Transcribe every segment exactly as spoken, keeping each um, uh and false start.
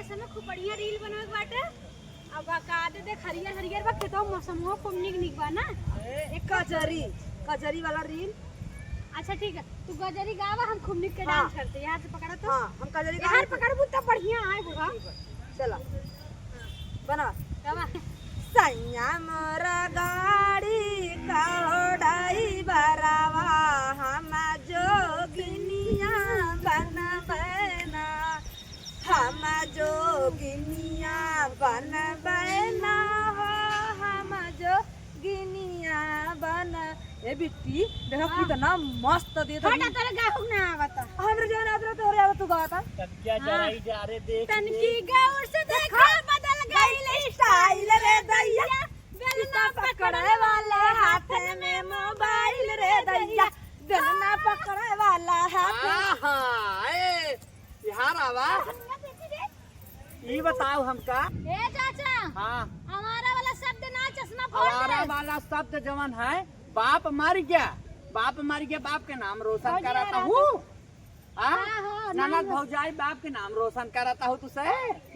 समय खूब बढ़िया reel बनावे के बाटे। अब का दे देख, हरियर हरियर बा खेतवा, मौसमवा खूब निक निक बा ना। ए, कजरी, कजरी वाला reel। अच्छा ठीक है, तू कजरी गावा, हम खूब निक के हाँ। Dance करते। यहाँ से पकड़ा तो। हाँ, हम कजरी यहाँ गावा। पकड़बू तब बढ़िया आए बुआ। ठीक बा, चला। बना। गावा। सैया मोरा गाड़ी का ड्राइवरवा, हम जोगिनिया बनबे ना। हम जोगिनिया बनबे ना हो, हम जोगिनिया बन। ए बिट्टी, देखा हाँ। कितना मस्त दे दे। हटा, तेरे गाहुक ना आवता। हमरे जवन आवत रहे, तोहरे आवत, तू गावता। तकिया हाँ। जराई जा रे, देख, तनकी देख। गौर से देखा, बदल गइल style रे दैया। बेलना पकड़े वाला हाथ में mobile रे दैया। बेलना पकड़े वाला हाथ में। आहा, ए, बिहार आवा। ई बताओ हमका। ए चाचा, हाँ। आवारा वाला शब्द ना, चश्मा फोड़ आवारा दे। वाला शब्द जवन है, बाप मर गया, बाप मर गया, बाप के नाम रोशन भौजी कराता हूँ। हाँ? हाँ, हाँ, ननद नाम भौजाई बाप के नाम रोशन कराता हूँ तुसे।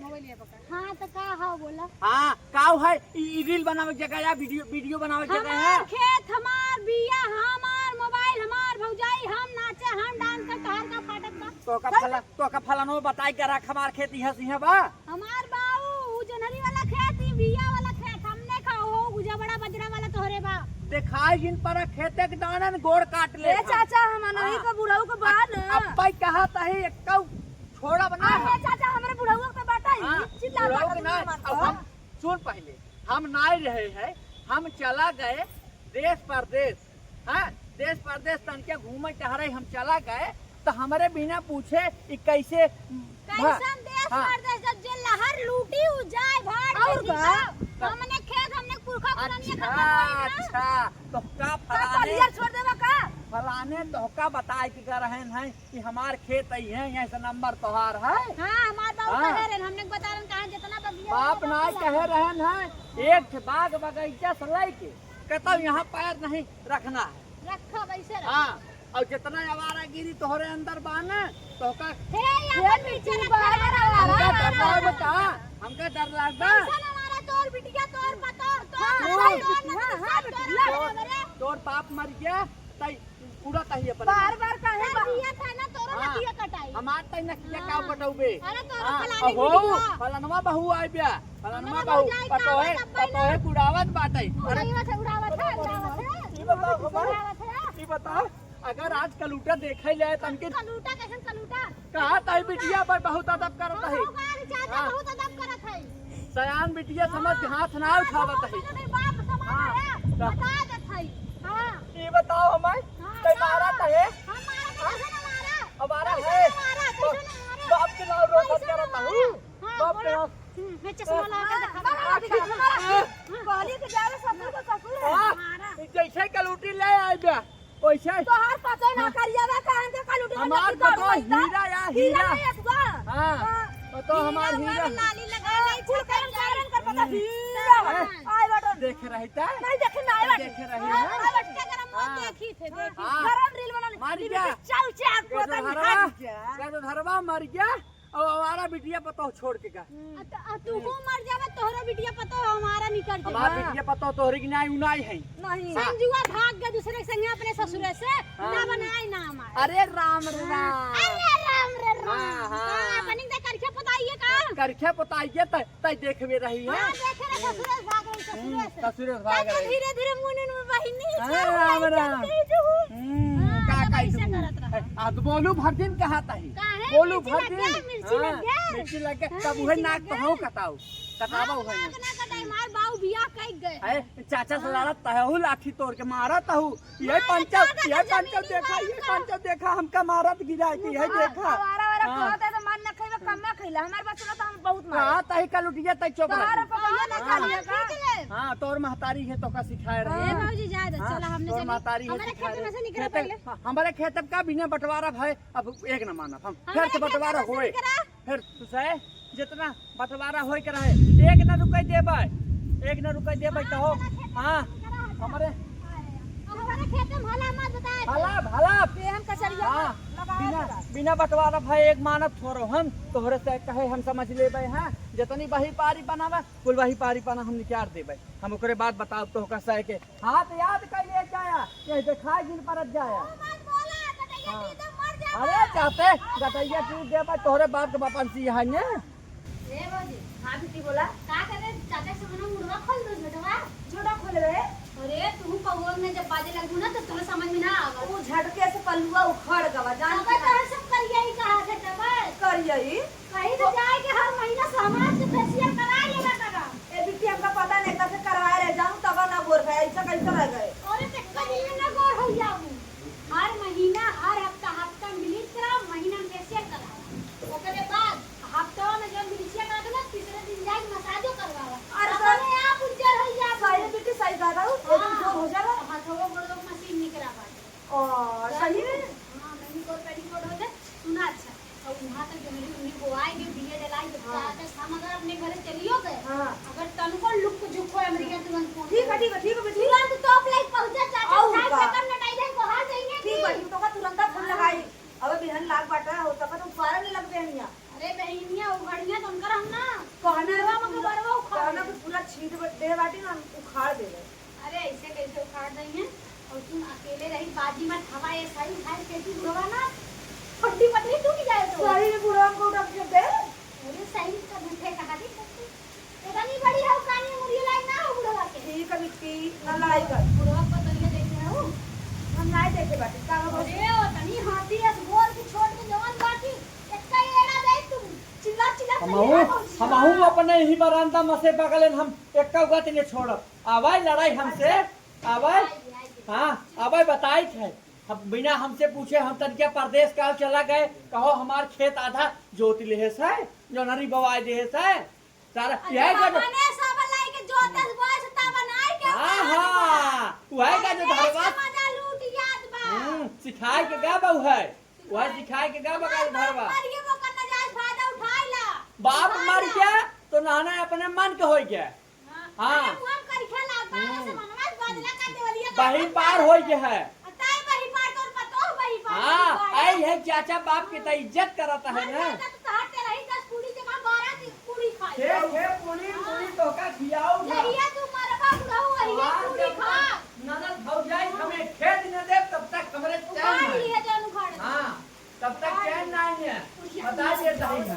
मोबाइल ये पकड़। हाँ, तो का हो बोला? हाँ, का है? ई, ई reel बनावे के जगह या video, video बनावे के जगह है? हमार खेत, हमार बिया, हमार मोबाइल, हमार भौजाई, हम नाचे, हम dance कर, तोहार का फाटत बा? तो का सब फला-, तो का फलानो बताई के रख, हमार खेत इहाँ से इहाँ बा। हमार बा उ, उ जनहरी वाला खेत, ई बिया वाला खेत, हमने का हो, उ जबड़ा बजरा वाला तोहरे बा। देखाई जिन पर खेते के दानन गोड़ काट ले ए हम। चाचा, हम अनही हाँ। का बुढ़ऊ के बा अब, न। अब भाई कहा तही एक छोड़ब ना अरे हम। चाचा, हमरे बुढ़ऊ के बाटा ही, हाँ, चिल्ला बुढ़ऊ बाटा के ना, नहीं अब मानता। हम, सुन पहले, हम नाई रहे हैं, हम चला गए देश परदेश, हाँ, देश परदेश तनके घूमे टहरे हम चला गए, तो हमरे बिना पूछे ई कैसे कैसन देश हाँ। परदेश, जब जे लहर लूटी उ जाए भाड़ और में का? जीवा। हमने खेत, हमने पुरखा पुरनिया अच्छा, खत्म होई ना। अच्छा, तोहका का फलाने, कलिया छोड़ देबा का? फलाने तोहका बताए के रहन है कि हमार खेत आई है, यहाँ से नंबर तोहार है। हाँ, हमार बाबू हाँ। कहे रहन, हमने बता रहन कहाँ जितना बगिया बाप होगा, ना पूरा कहे रहन है, एक ठे बाग बगीचा से लेके कतौ यहाँ पैर नहीं रखना है। रखा वैसे रखा। हाँ, और जितना आवारागिरी तोहरे अंदर बा ना, तोहका हे, ये अपन पीछे रखा, बार बार आवारा हमका डर लागता, हमका डर लागता। कैसन आवारा तोर बिटिया, तोर पतोह, तोर हाँ, भाई, हाँ, तोर बिटिया, ननद, हाँ, तोर बिटिया। आवारा। तोर बाप मर गया, तई उड़त ही अपन। बार बार काहे तोर बा- बिया था ना, तोरो हाँ, नकिया कटाई। हमार तई नकिया का हाँ। कटौबे? अरे तोरो हाँ, फलानी अहो, बिटिया। फलनवा बहू आइ ब्या, फलनवा हमारा बहू, भौजाई पतोहे, का आवत बा ना? पतोहे बुड़ावत बाटै। अरे उड़ावत है, उड़ावत है, उड़ावत है। ई बताओ, हमार, उड़ावत है। ई बताओ, अगर आज कलूटा देखे ले तनके कलूटा कैसन कलूटा? कहा तई बिटिया पर बहुत अदब करत है। हाँ, हाँ, चाचा हाँ। बहुत अदब करत है। सयान बिटिया समझ के हाँ, हाथ ना हाँ, उठावत है। नहीं, बाप समान हाँ, है, तो बता देत है। हाँ। ई बताओ हमार, हाँ, तई हाँ। मारत है? हम मारत है, हाँ? कैसे ना मारा? हमारा कैसे है। ना मारा? तो कैसे ना मारा? बाप के नाम रोशन कैसे ना करत मारा? हूँ। हाँ, बाप के बोला। नाम। हम्म, मैं चश्मा लगा के हाँ, देखा मारा, दे। मारा, मारा। कहली कि जावे ससुर को ससुर है। हाँ, मारा। जैसे कलूटी ले आइ ब्या। ओइसे? तोहार पतोह ना हाँ। करिया बा, काहे के कलूटी में हमार नकली पतोह करू हीरा या हीरा। हीरा। एक बा। हाँ। हाँ। पतोह हमार हीरा हीरा। बा, लाली लगा हाँ, ले, कुल करम करम कर पता हम्म। हीरा। हाँ। आए बटन। देख रही था? नहीं देखे ना, आए बटन। देख रही हाँ, है? आए बटन। क्या करम, वो हाँ। देखी थे, देखी। हाँ। गरम reel बना ले। मार दीदी क्या? चल, चल, गोदो पता नहीं धरवा, हट जा। गोदो धरवा मर गया। अब हमारा बिटिया पतोह छोड़ के का? आ त-, आ तू हूँ मर जावे, तोहरो बिटिया पतोह हमारा निकल जाए। हमार हाँ। बिटिया पतोह तोहरी की नाई उनाई है। नहीं। हाँ। संजुआ भाग गया दूसरे के संगे अपने ससुरे से, हाँ। ना बनाए ना हमारे। अरे राम रे हाँ। राम। अरे राम रे राम। हाँ, हाँ। हाँ, बनिंदा करखे पताइए का? करखे पताइए त, तई देखबे रही है। हाँ, देखे रे ससुरे से भाग गई, ससुरे हम्म, से। ससुरे से भाग चाचा गई। धीरे धीरे मुनिन में बहिनी हाँ, से राम भाग राम। गई तू। हम्म, हाँ, का तब कही ऐसे तू? करत रहा। आ, तो बोलू भर दिन कहा तही। काहे? बोलू मिर्ची भर लग दिन। गया, मिर्ची हाँ, लग गया। मिर्ची लग गया। हाँ, तब उहे मिर्ची नाक लग तो गया। हो कटाऊ। कटावा हाँ, उहे नाक नाक। ना कटाई, मार बाऊ बियाह कई गए। अरे, चाचा से हाँ। लड़त तहु, लाठी तोड़ के मारत तहु। ये हाँ, पंचर, चाचा ये के पंचर जमीन देखा, ये मारता। पंचर देखा, हमका मारत गिरा के, ये हाँ, देखा। आवारा वारा हाँ। कहत है तो मार ना खइबा, कम ना खइला। हमार बचला तो हम बहुत मारे। हाँ, तही का लुटिया तई चोक तोहार रही। पतोहिया ना हाँ। खा लिया का? खींच ले। हाँ, तोर महतारी है तो का सिखाए रहे। ए भौजी, जा दे, हाँ, चला, हमने तोर चली। महतारी है हमारे सिखाए खेत में रहे। से निकले खेते, पहले। हाँ, हमारे खेत का बिना बंटवारा भाई, अब एक न मानब हम। फिर हमारे से खेत बंटवारा में से होए। निकला। फिर तू से जितना बंटवारा होए के रहे, एक न रुकई देबै, एक न रुकई देबै, हाँ, कहो। चला, खेत में हाँ, से निकला। हमारे हमारे खेत में भला मत बताए। भला, भला। ये हम कचरिया हाँ। लगा बिना, बिना बंटवारा भए एक मानत थोरो हम, तोहरे से कहे हम समझ लेबे हैं। जितनी बही पारी बनावे, कुल बही पारी पना हम निकाल देबे। हम ओकरे बाद बताओ तो ओकर सह के। हाँ, तो याद कर ले जाया, ये देखाए जिन परत जाया। ओ मत बोला, गटैया हाँ। पी दे, मर जाबा। अरे जाते, गटैया पी देबे, तोहरे बाप के बापन सी है ने। ए भौजी, हाँ बिट्टी बोला। का करे, चाचा से मनो मुड़वा खोल दो, झोटवा। झोटा खोल रहे। अरे, तू पौवा में जब बाजे लगू ना, तो तुम्हें समझ में ना आवा। वो झटके से पल्लुआ उखड़ गवा, जान तबे के तोहर सब करिया ही कहा थे, तबे। करिया ही? कहीं तो जाए के हर महीना समाज के फेशियल करा लेना करा। ए बिट्टी, हमका पता नहीं, तब से करवाए रह जाऊं, तब ना गोर भए, ऐसा कैसे रह गए? अरे, ते कहीं में ना गोर हो जाऊं। हर महीना, हर हफ्ता, हफ्ता में ब्लीच कराओ, महीना में फेशियल कराओ। ओकरे बाद हफ्ता में जब ब्लीचिया करा दो ना, तीसरे दिन जाके मसाजो करवावा। अरे, अपने आप उज्जर हो जाबू। सही में बिट्टी सही कहा था, एकदम हाँ। गोर हो जाबा। हथवा गोड़वा के मशीन निकरा बाटे। ओ, सही में? हाँ, mini coat, petticoat हो जाए। सुना अच्छा, और वहाँ तक जंगली उंगली बोआई के बिया डलाई के हाँ। काटे हम अगर अपने घरे चलियो गए, हाँ। अगर तनको लुक झुक हो अमेरिका तुरंत पहुँच ठीक है, जाए। ठीक है, ठीक है, बिट्टी। तुरंत तोप लाइक पहुँचा, चाचा और उठाए का? चक्कर नटाई जाए, बाहर जाइए ठीक कि? बा, ठीक, तो का तुरंत फोन हाँ। लगाई। अबे बिहन लाग बाटा, हो सका तो पारा ले लगबे हनिया। अरे बहिनिया, उघड़िया तो उनकर हम ना। कहना बुढ़वा में के बरवा उखाड़ कहना दे। कि पूरा छीट बट-, दे बाटी ना, हम उखाड़ देबे। अरे ऐसे कैसे उखाड़ देंगे? और तुम अकेले रही बाजी मत, हवा ये सही उठाई के तू बुढ़वा ना। फट्टी पतली टूट जाए तो। सही में बुढ़वा को उठा के दे। अरे सही का झूठे कहा दी। इतनी बड़ी हो, कानी मुड़िए लायक ना हो बुढ़वा के। ठीक है बिट्टी, ना लड़ाई कर। बुढ़वा को तो ये देखे हो। हम नहीं देखे बाटे, का हो? अरे, ओ तनी हाथी अस गोर की छोट के जवान बाकी, एक्का एड़ा दे तू। चिल्ला, चिल्ला, हमहू, चिल्ला, हमहू अपने ही बरामदा में से बगलेन हम एक्का उगा तने छोड़ब। आवाई लड़ाई हमसे, आवाई। हाँ, आवाई बताई थे। अब बिना हमसे पूछे हम तनके परदेस काल चला गए, कहो हमार खेत आधा जोत लेहे से, जोनरी बवाए देहे से, सारा यही का जो अपने सब लाई के जोतस बोए से तब बनाई के हाँ, उतारत बा। हाँ, वही का जो अरे, धरवा। ऐसे मजा लूट याद बा। हम्म, सिखाए के गा बा है। वही सिखाए के गा बा का धरवा। मरिए वो करना जाए, फायदा उठाई ला। बाप उठाई मर ला। गया तो नहाना अपने मन के होई गया। हाँ। हाँ। अरे, मुँह करिखा लाग बा, हम्म। ऐसे मनवा बदला का देवलिया का बही पार होई गया है। ताई बही पार तोर पतोह बही पार हाँ, तोर पार। आई है चाचा बाप की त इज्जत करत है ना। चाचा तो तहार तेरही दस पूरी जगह बारह की पूरी खाई। हे, हे, पूरी, हाँ। पूरी तोहका खियाऊ ना। यहिया तू मरबा बुढ़ऊ, वहिया हाँ, पूरी जब खा। तक ननद भौजाई हमें खेत न दे, तब तक हमरे चैन उखाड़ ना। लिए जन उखाड़ दे। हाँ, तब तक उखाड़ चैन लिए। ना आई है। उठिया बता दिए तही ना।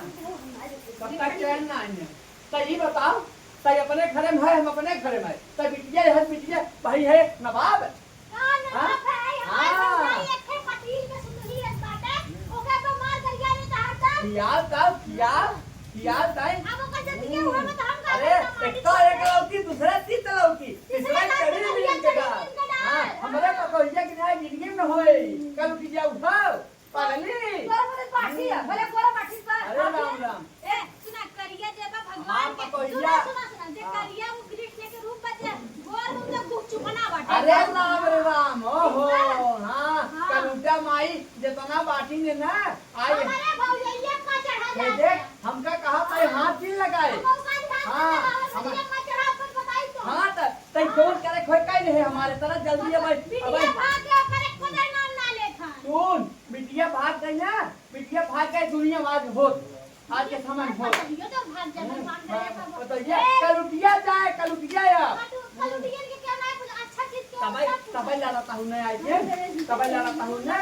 तब तक चैन ना आई है। त ई बताओ, त ई अपने घरे में है, हम अपने घरे में है। त बिटिया है, बिटिया भाई है, नवाब। का नवाब हाँ? है? हमारे हाँ। संग एक ठे पतील में सुतही रह बाटे, ओकरे पे मार गरिया ले चाहता। खियाल का, खियाल, खियाल ताई। अब ओकर जतिया हुआ में तो हम का अरे, करता मारी एक तो एक छोड़। लौकी, दूसरा तीत लौकी, तीसरा तीसरा लौकी चढ़ी तो भैया मिल के चढ़ी डाल। मिल के डाल। हाँ, हमरे पतोहिया के न्याय जिंदगी में होए। कल बिटिया उठाओ। पगली। तोरा बोले पाठी है, बोले गोरा पाठी पर। अरे राम राम। ए, सुना, करिया जेबा भगवान हमार के। पतोहिया। सुना, सुना, सुना, जे हाँ। करिया वो कृष्ण के रूप बचे, गोर रूप में गुपचुपना बाटे। अरे राम रे राम, ओहो, हाँ। हाँ, हाँ। कलूटा माई, जितना बाटी ने ना, आई। हमारे भौजैया का चढ़ा ये जाता देख, है। हमका कहा था, हाँ। हाथ नहीं लगाए। हम ओकान भाग हाँ, में लगाओ, हम भैया का चढ़ा अपन बताई तो। हाँ, त, तई फोन करे, खोई कई रहे हमारे तरह, जल्दी अब, बिटिया अब। भाग गया, पर एक पता नाम ना लेत हन। सुन, बिटिया भाग गई ना, बिटिया भाग गई, दुनिया में आज होत, आज के समय में होत। पतोहियो तो भाग जाता, हम्म, भाग जाता, हाँ, भाग बताइए, जाता। कलुटिया जाए, कलुटिया या। कलु-, कलुटियन के क्या ना है, कुछ अच्छा चीज के तबे, अच्छा पूछो। तबे लड़ता हूँ ना आई के, तबे लड़ता हूँ ना।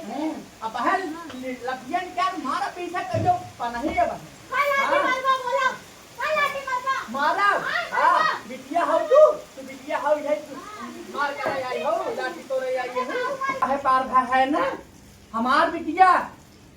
हम्म, अब है, लपियन क्या मारा पीछा कर दो, पनही है बस। कल लाठी हाँ। मारबा बोला, कल लाठी मारबा। मारा, हाँ, हाँ, मारबा। बिटिया हो तू, तू बिटिया हो, यही तू। हाँ। मार कर आई हो, लाठी तोरे आई हो। है पार भा है ना, हमार बिटिया।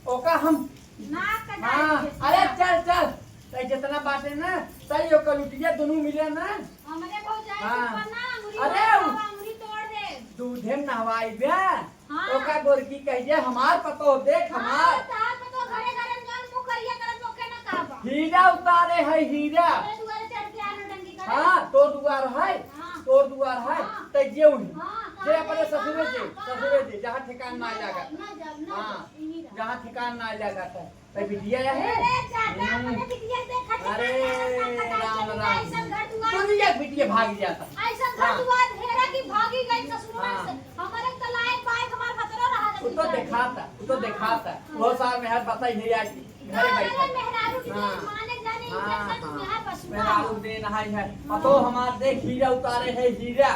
ओका हम ना कटाई हाँ, के अरे पूरा। चल, चल। तै जितना बाटे ना, तै ओकर लुटिया दुनू मिले ना। हमरे भौजाई हाँ। सुपरना अंगुरी अरे मार उ खावा, अंगुरी तोड़ दे। दूधे में नहवाई बे। हाँ। ओका गोरकी कहिए, "हमार पतोह देख, हाँ, हमार।" तार पतोह घरे घरे में जौन मुँह करिया करत ओके ना कहबा। हीरा उतारे है, हीरा। हमरे दुआरे चढ़ के आनो डंडी करे। हाँ, तोर दुआर है, हाँ। तोर दुआर है, हाँ। तै जे उही। हाँ, जे अपने ससुरे जे, हाँ। ससुरे जे, जहाँ ठिकान ना ना जागा। जाब, ना जाब, ना हाँ। जाब, इही रह। जहाँ ठिकान ना जागा त, त बिटिया है। अरे, जाता हम्म। अपने बिटिया के देखा, अरे, ठिकान ना जाता, राम, राम। ऐसन घर दुआर। दुनिया के बिटिया भाग जाता। ऐसन घर हाँ। दुआर हेरा की भागी गई ससुरवा हाँ। से। हमारे त लायक बायक हमार भतरो रहा उ तो देखाता, उ तो देखाता। बहुत सारा मेहर पता ही नहीं आज। घरे बैठा। मेहरारू की हाँ। माने जाने हाँ, इज्जत हाँ। मेहर पशुआ। मेहरारू दे नहाई है। पतो हमार देख हीरा उतारे है, हीरा।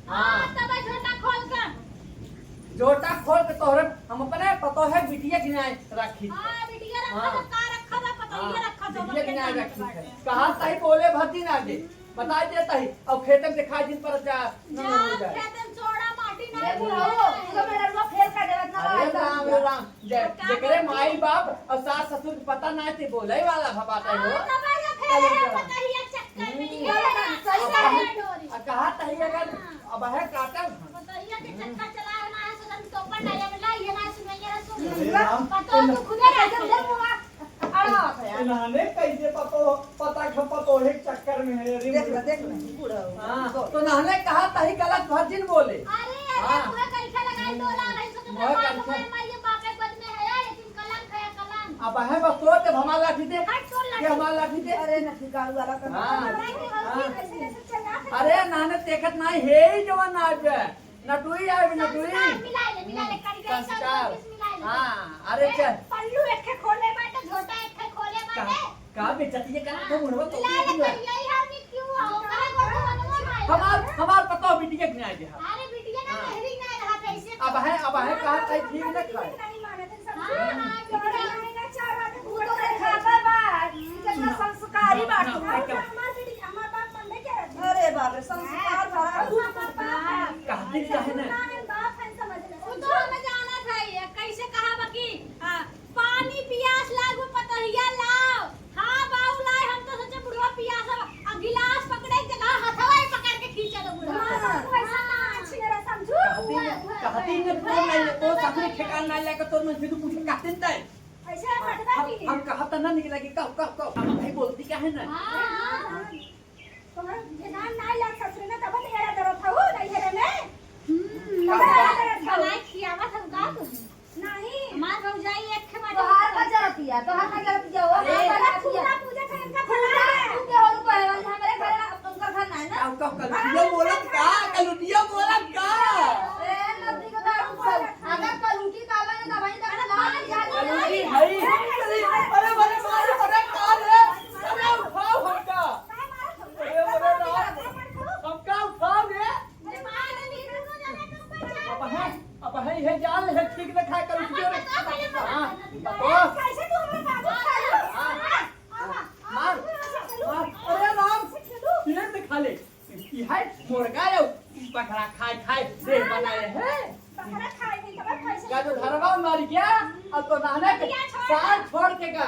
हाँ, हाँ। तब झोटा खोल कर। झोटा खोल के तोहरे हम अपने पतो है बिटिया के न्याय रखी। हाँ, बिटिया रखा हाँ। था, का रखा था, पतो हाँ। ही रखा था, बिटिया के न्याय रखी है। कहा सही बोले भर दिन आगे। बताइ देत ही, अब खेते में दिखाई दिन पर जा, न, न, न, जाओ, जा। खेते में चोड़ा माटी ना ये बुढ़ऊ, तू तो मेरा रुआ फेल कर देवत ना अरे बाबा। राम, अरे राम, जे-, तो का जेकरे करती? माई बाप और सास ससुर के पता ना ते बोले वाला भबाता हो। हाँ, तो भाई, ये फेल अरे है, राम। पता ही है, चक्कर में हम्म। ये लगा, सही अब है, है, डोरी। आ, कहा तही अगर हाँ। अब है काटल। पता ही है कि हम्म। चक्कर चला रहा है, सदन टोपा डाले में लाई, ये ना सुनाइए, ना सुन। अरे राम, पता तो तो खुदे कैसे रहते हो। दे बुआ। अरे बाप रे। इन्हाने कैसे पतो, पता ख-, पतोहे के चक्कर में है, अरे देख ले, मुझे। देख ले, बूढ़ा हो। हाँ, तो नहने कहा तही गलत भर जिन बोले। अरे, अरे, हाँ। पूरा करिखा लगाई तो ला रही, सोचे वह बाप करिखा। हमारे माई बाप एक बद में है, लेकिन कलंक है, कलंक। अब है बस तोड़ के हमार लाठी दे। हट, तोड़ लाठी। ये हमार लाठी दे। अरे, नठी गाड़ू वाला कर। हाँ, अरे, हाँ। कैसे, कैसे चल रहा है? अरे, नहने देखत नाही, हे ही जवान आज। नटुई आवे, नटुई। संस्कार मिला ले, मिला ले, हम्म, करिया संस्कार। सब कुछ मिला ले। हाँ, अरे ए, चल। पल्लू एक ठे खोले बाटे, झोटा एक ठे खोले का, बाटे। का बेचतिया का तो मुड़वा तो मिला ले, करिया ही हमनी क्यों हो? ओकरे गोड़ में बनवा भाई। हमार, हमार पता बिटिया के न्याय दे। अरे बिटिया ना हाँ। मेहरी ना रहा कैसे? अब है, अब है, कहा था ठीक ना खाए। हाँ, हाँ, बिटिया। तू तो देखाता बा, कितना संस्कारी बाटे। ना, ना, ना। हमार बिटिया, हमार बाप मन में क्या रखी? अरे बाप रे, संस्कार भरा। हाँ, हाँ, हाँ, हाँ। कहती काहे ना? बाप है, समझ ले। वो तो हमें जाना था, ये कैसे कहा बा कि, आ, पानी पियास लागू पतोहिया लाओ। हाँ, बाऊ लाए, हम तो सोचे बुढ़वा पियास है। आ गिलास पकड़े के जगह हथवा ही पकड़ के खींचे तो बुढ़वा। हाँ, वैसा ना अच्छी तरह समझू। कहती ने, कहती ने, तो नहीं, तो सामने ठेकान ना लेकर तो मैं फिर पूछे कहते नहीं। ऐसे हम, पटवा हम, की। हम कहा था ना निकला कि कहो, कहो, कहो। हम भाई बोलती क्या है ना? हाँ, हाँ, हाँ। तुम्हारे ध्यान ना लग ससुर में, तब तो एड़ा डरत हूँ, नहीं है रे मैं। हम्म, तब एड़ा डरत हूँ। बनाए खियावत हूँ का तुम? नहीं। हमार भौजाई एक ठे बाटे। तोहार का जरतिया, तोहार का जरतिया, वो अरे, हमार का जरतिया। पूजा, पूजा करे इनका पूजा, भला है। तू के हो रुपए वाली, हमरे घर, उनकर घर ना है ना। का, का, कलुटिया बोलत का? कलुटिया बोलत का? ए, नदी के दारू सब। अगर कलुटी का आवे ना, तो वहीं तक ना, कलुटी भाई। अरे, अरे, अरे, अरे, का रे? अरे, उठाओ हमका। अरे, अरे, राम, हमका उठाओ रे। अब है, अब है, ये जाल है, ठीक रखा है, कलुटिया रे। हाँ, बताओ। कैसे तू हमारे बाबू उठा लो? हाँ। मार, मार। अरे राम, ये दिखा ले। ई है मुर्गा रे, बकरा खाए खाए देह बनाए है। बकरा खाए नहीं, तब कैसे? का तो घरवा मर गया, अब तो नहने के साथ छोड़ के का?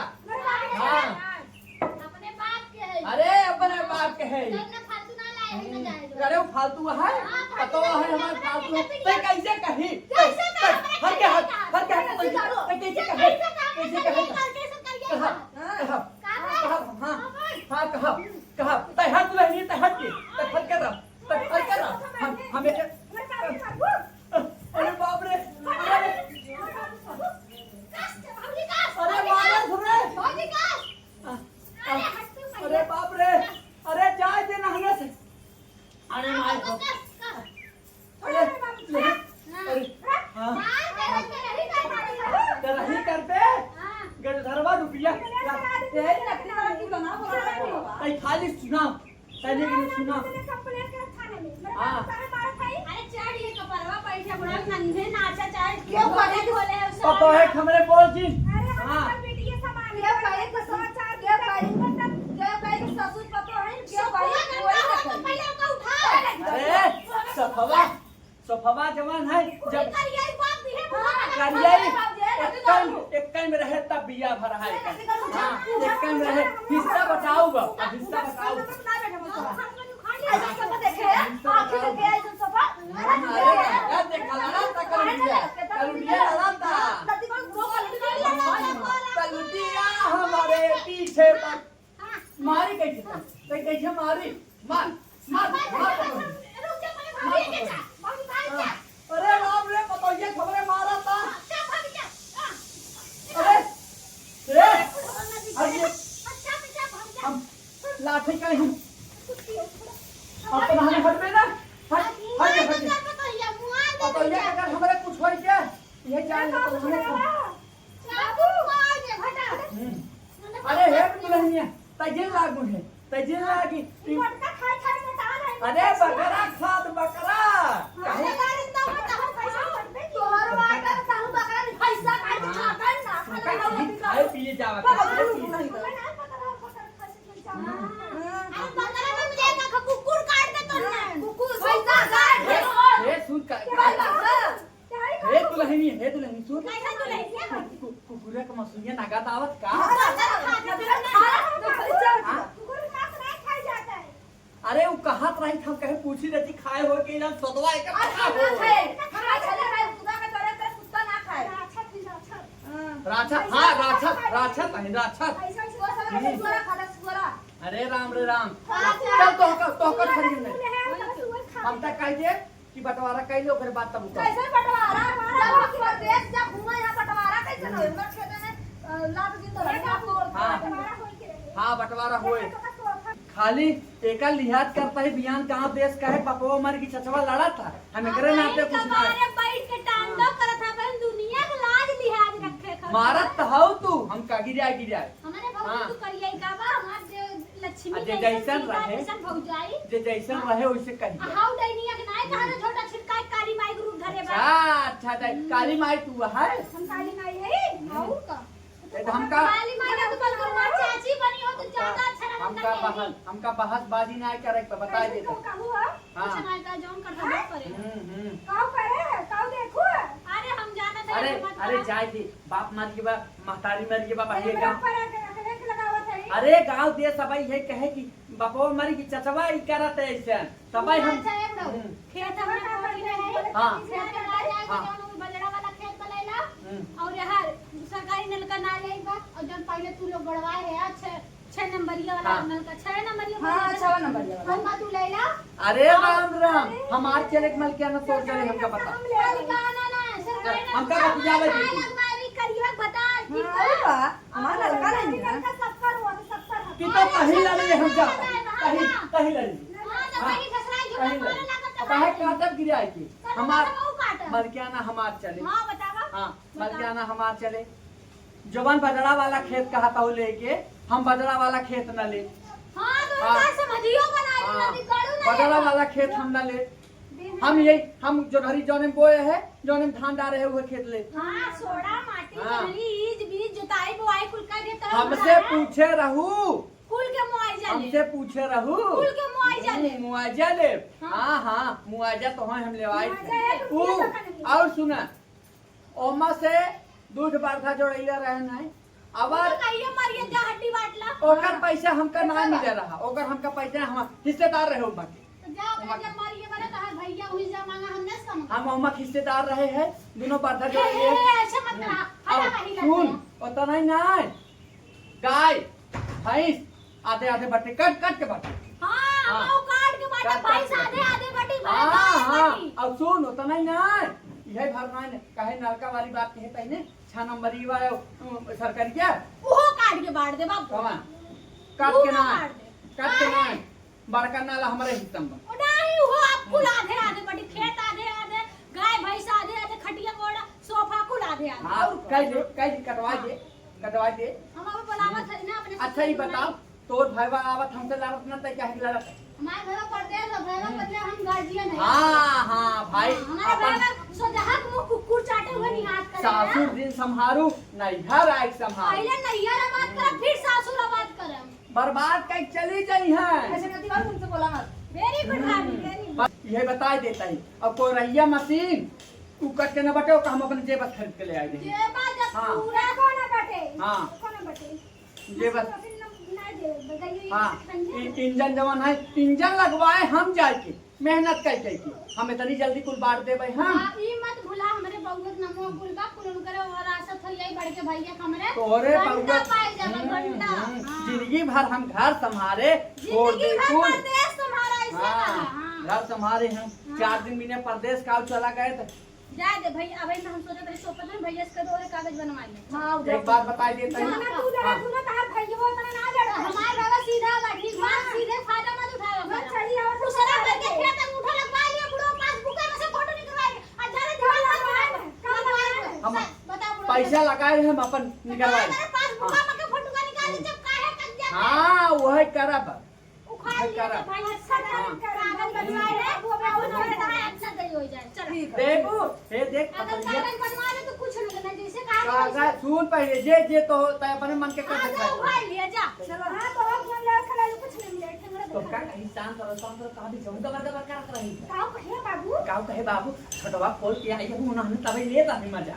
हाँ। अपने बाप के है। अरे, अपने बाप के है। तब ना फालतू ना लाए, हम ना जाए दो। अरे, वो फालतू है? हाँ, पतो है हमार फालतू है। तो कैसे कही? कैसे कहा? हर के हाथ, हर के हाथ, कैसे कहे? कैसे कहे? कैसे कहे? कहा? कहा? कहा? हाँ, हाँ, कहा, कहा। तै हट ले, नहीं तै हट के, तै हट के रह, तै हट के रह। हम, हम एक, अरे बाप रे, अरे, अरे मारे रे। अरे बाप रे, अरे जाए दे नहने से। अरे माय गॉड। अरे, अरे, हाँ। तो रही करते, हाँ। गजधरवा रुपया। यही लकड़ी वाला की बना, बना, बना। भाई, खाली सुना, पहले की सुना। हाँ। अरे, चढ़ ये कपड़वा, बैठे बुढ़ा, नंगे नाचा चाहे। क्यों करे? खोले, पता है, हमरे बोल जी। अरे, हम हाँ। अपन बेटी के समान क्यों करे? क्यों करे? क्यों करे? ससुर पता है, क्यों करे? पहले उनका उठा। अरे, सफवा, सफवा जवान है, जब करियाई बाप भी है, हाँ, करियाई, बाप भी है, एक टाइम, एक टाइम रहे तब बिया भर है, हाँ, एक टाइम रहे, हिस्सा बताओ बा, अब हिस्सा बताओ। हाँ, हाँ, अरे, का देखा, लड़ा था कलुटिया, लड़ा था। कलुटिया हमारे पीछे पड़ मारी कैसे तू? तै कैसे मारी? मार, मार, मार पकड़। रुक जा, पहले भाभी के जा, भाभी, भाभी जा। अरे राम रे, पतोहिया खबरे मारा था। जा, भाभी जा। अरे, रे, अरे, हम लाठी का ही। अब तो हम हट में ना, हट, हट, हट। पतोहिया अगर हमारे कुछ हो गया, ये क्या ये तो हमने बाबू, आ गए, घटा। हम्म। अरे हे दुल्हनिया, तजिन लागू है, तजिन लागी। ई मोटका खाए खाए मोटा रहे। अरे बकरा खात बकरा। हाँ, काहे? लगा रही तो मोटा हो, पैसा मोटबे की। तोहर वाटर कहूँ बकरा नहीं, पैसा काट के खाता है ना, खाली खाए पिए जावा, बाबा, खाए पिए। हम्म। अरे बकरा में मिलेगा, कुकुर काट दे तुमने। कुकुर, पैसा काट दे। ए, ए, सुन का, क्या बात है? हे दुल्हनी, हे दुल्हनी, सुन। कैसा दुल्हनी है? कु-, कु-, कुकुरा के मसुइया नगद आवत का? हाँ, हाँ, हाँ, हाँ, हाँ। हाँ? कुकुर का तो नहीं खाई जाता है। अरे, वो कहत रही, हम कहे पूछी रहती, खाए हो कि ना, सदवा एक अरे, पता हम ना हो। खाए, हम ना खाए, खाए, खुदा का डरे, तेरे कुत्ता ना खाए। राक्षस, राक्षस। हाँ। राक्षस, हाँ, राक्षस, राक्षस, नहीं, राक्षस। ऐसा, ऐसा, ऐसा, हम्म। सुअरा खाता, सुअरा। अरे राम रे राम। हाँ, चल, तो का, तो का खरीद में। हम तक कह दे, कि बंटवारा कइले, ओकरे बाद तब उतर। कैसे बंटवारा? जब हम परदेस जा घूमे, यहाँ बंटवारा कैसे न होई? हम्म। उनकर खेत में, अ, लात दिन तो लड़का तोड़, हाँ। बंटवारा होई के रहे। हाँ, बंटवारा होई। देखा तो का तोड़। खाली एकर लिहाज करता है, बियान कहाँ देश का है, बपवा मर की चचवा लड़ा था। हम एकरे हाँ, नाते कुछ ना। कबारे बैठ के टांडो हाँ। करत हवन, दुनिया के लाज लिहाज रखे खातिर। मारत तो हऊ तू, हम का गिराए, गिराए। हमारे भौजी हाँ। तू करिए का बा, हमार जे लक्ष्मी आ, जे जैसन जैसन सीता रहे, जैसन भौजाई। जे जैसन हाँ। रहे, वैसे कहिए। आ, हाउ डैनिया के नाय कहा ना, हम्म। छोटा छिटका काली माई के रूप धरे बा। अच्छा, अच्छा, अच्छा, हम्म। काली माई तू है? हम काली माई है, हम्म। और का? ए, तो हमका काली माई का तो बलगुआ चाची बनी हो, तो ज्यादा अच्छा रहा हमका। बहस, हमका बहसबाजी ना करे, तो बताई कैसे देता। तो कहू हो? हाँ। कुछ ना का जौन कर दो करे। हम्म, हम्म। काऊ करे? काऊ देखू? अरे हम जाना था अरे, मत अरे कहा। जाए दे, बाप मर गया बा, महतारी मर गया बा, भाई अरे का। पर अखरेख लगावत है। अरे गाँव दे सब ये कहे कि बपवा मर गई चचवा ई करत है ऐसे, तब हम अच्छा, एक मिनट। हम्म। खेत हमने बोली रहे। हाँ। खेत में आ जाए, हाँ। जौन उ बजड़ा वाला खेत में ले ला, हम्म। और यहाँ सरकारी नलका ना ले बा, और जौन पहले तू लोग गड़वाए है, अच्छा, छह नंबरिया वाला हाँ। नलका, छह नंबरिया हाँ, वाला छह नंबरिया वाला। हम बात उलैला। अरे हाँ। राम राम, अरे। हमार चले के मलकिया ना सोच रहे हमका बता। हम ले आए। ना, ना, ना, सरकार हमका ना, बतियावे ना दे तू। लगवावी करिया बता, ठीक हाँ, बा? अरे बा, हमार लड़का नहीं है। सबकर हुआ तो सबकर हुआ। कि तो अरे, कहीं लड़ी हम जाता। ना, ना, कहीं, ना। कहीं लड़ी। हाँ, तो हाँ, कहीं घसराई झूठा कहीं मारे लड़ी। लागत तो अब है काहे काटब गिराए के? सब हमार सब काटब। मलकिया ना हमार चले। हाँ, बतावा। हाँ, बतावा। मलकिया ना हमार चले। जवन बजड़ा वाला खेत कहत हऊ लेके, हम बजड़ा वाला खेत न ले। हाँ, तो हाँ। उनका समझियो बना ली, हाँ। नदी गड़ू ना बजड़ा लेवा। वाला खेत हम न ले। बिना हम ये, हम जो घरी जौने में बोए है, जौने में धान डारे है, उहे खेत ले। हाँ, सोड़ा माटी हाँ। चनली, ईज बीज, जुताई बोआई कुल कर दे, तब हमसे उठाना। पूछे रहू। कुल के मुआवजा ले। हमसे पूछे रहू। कुल के मुआवजा ले। हम्म, मुआवजा ले। हाँ। हाँ, हाँ, मुआवजा तो है, हम लेवाई। मुआवजा है, तो ऊ, किया तो करेंगे। और सुना, ओमा से दूध बरधा जोड़ैले रहे नाई। अब वो तो कहिए मरिए जा हड्डी बाटला। ओकर हाँ। पैसा हमका ना मिले रहा, ओकर हमका पैसा हम हिस्सेदार रहे ओमा के। तो जा अपने ओमा जब मरिए बने तो हर भैया हुई जा मांगा हम नहीं समझ। हम ओमा के हिस्सेदार रहे हैं, दोनों बरधा हे, जोड़ैले। हे, ऐसे मत हम्म। कहा। हटा अब कहीं सुन, लग गया। उतना ही ना है। गाय, भैंस आधे आधे बटे, कट कट के बटे। हाँ, हाँ। वो काट के बाटे, काट, काट भैंस के आधे बटे। आधे बटे, भैंस हाँ, आधे हाँ। बटे। अब सुन, उतना ही ना, यही भर ना, काहे नलका वाली बात कहे तईने, छह नंबरी वाला, अ, सरकारी क्या? उहो काट के बांट दे बाबू। कमा? काट उहो के ना, काट दे। काट के ना। काहे? बड़का नाला हमरे हिस्सा में बा। ओ नाही, उहो अब कुल आधे आधे बटी, खेत आधे आधे, गाय भैंस आधे आधे, खटिया गोड़ा, सोफा कुल आधे आधे। हाँ, और कह दे, कह दे, कटवा दे, कटवा दे। हम अब बोलावत हम्म। हई ना अपने अच्छा, ये ससुर बताओ, भाई। तोर भाईवा आवत हमसे लड़त ना, तै काहे के लड़त है? हमारे भाईवा परदेस बा, भाईवा हम्म। बदले हम गार्जियन है। हाँ, हाँ, भाई, हाँ, हमारे अपन भाईवा सोझा हाथ मुंह कुकुर चाटे हुए निहात करे ना। सासुर दिन संभारू, नैहर आइके संभारू। पहले नैहर आबाद करब, हम्म। फिर सासुर आबाद करब। बर्बाद कइके चली जइहैं। ऐसे करती बात तुमसे बोला मत। Very good, हम्म। भाभी, very good। बस इहे बताइ देत ही। अब कोरैया मशीन, उ कट के न बटे, ओका हम अपने जेब से खरीद के ले आए रहे। जेबा जब हाँ। पूरा को न बटे। हाँ। को न बटे। जेब मशीन, मशीन न, नहीं दे, बगैया हाँ। खंजर। इ-, इंजन जवन है, इंजन लगवाए हम जाइके। मेहनत कइ कइ के हम इतनी जल्दी कुल बांट देबै हम। हाँ, ई मत भुला, हमरे बउआ के नमवा कुल बा, कुल उनकरे वरासत हो, यही बड़के भैया के हमरे तोरे घंटा बउआ पाए जाबे, हम्म, घंटा। हम्म, हाँ। जिंदगी भर हम घर संभारे, छोड़ जिंदगी दे भर कुल। परदेस संभारा, ऐसे हाँ, कहा, हाँ। घर संभारे हम। हाँ। चार दिन बिना परदेस का चला गए तो जाए दे भैया, अब एमे हम सोचत रहे, सोपत रहे, भैया से कह दो, और कागज बनवा ले। हाँ, एक बात बताई देता हूँ। जहाँ तू लड़ा, हाँ। तू ना, तहार भैया उतना ना लड़ा। हमार बाबा सीधा बा, ठीक बा, हाँ। सीधे फायदा मत उठावे हाँ, करा। सही है, और दूसरा तो करके खेत में उठा लगवा लिया, बुढ़ो पासबुक में से फोटो निकलवा लिया। आ, जाने हाँ, दीवार हाँ, पर हाँ, हाँ, लगवा लिया। हाँ। हम, पैसा लगाए हम अपन निकलवाए। हमारे पास बुआ हाँ। मके फोटो का निकाले जब काहे कट जाता है? हाँ, वही करब। उखाड़ वही लिया करब। तो भाई, अच्छा हाँ। कागज बनवाए रहे, वो भी उन्होंने कहा, अच्छा दे हो जाए। चलो। ठीक है। देखो, हे देख, अगर पतलिया। कागज बनवा ले तो कुछ नहीं लेना, जैसे कागज कागज, सुन पहले, जे, जे तो होता है, अपने मन के कर हाँ, तो दिखाए। उखाड़ लिया, जा। चलो, हाँ, तो अब मन लगा खड़ा, कुछ नहीं मिले, ठंगड़ा तो देखा। का कहीं शांत रहो, शांत रहो, कहाँ भी जाऊँ, दबर दबर करत रही। काऊ कहे बाबू? काऊ कहे बाबू, छोटवा खोल के आई है, उन्होंने तबे ले बाबू मजा।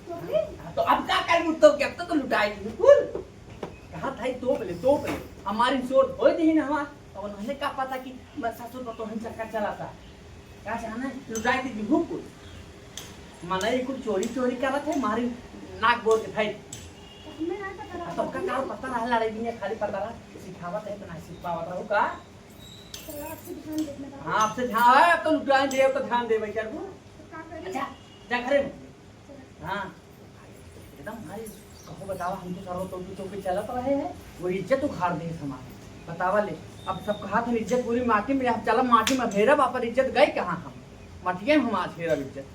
तो फिर? हाँ, तो अब का कर मुझ तो, अब तो, तो लुटाई दी, कुल। कहा था, "तोप ले, तोप ले।" हमारी शोर धोई दी ना हमार, तो उन्होंने का पता कि मैं ससुर को तो हम चक्कर चलाता। का जाने, लुटाई दी, हुकुम। मनई कुल चोरी चोरी करत है, मारी नाक बोर के भाई। तो हमें ना पता रहा। तो का, का पता रहा, लड़ाई भी है, खाली पता रहा, सिखावत है, तो ना सीख पावत रहो का? चलो, आपसे ध्यान देना बाबू। हाँ, आपसे ध्यान, हाँ, तो लुटाई दे, तो ध्यान दे भाई, करबू। तो का करी? अच्छा, जा घरे में। चलो। हाँ, एकदम भाई, कहो बतावा, हम तो करो तो, तो, तो के चलत रहे हैं, वो इज्जत उखाड़ दे हमारे। बतावा ले, अब सब कहा था इज्जत पूरी माटी में, अब चला माटी में फेरब, अपन इज्जत गई कहाँ हम? मटिया में हम आज फेरब इज्जत।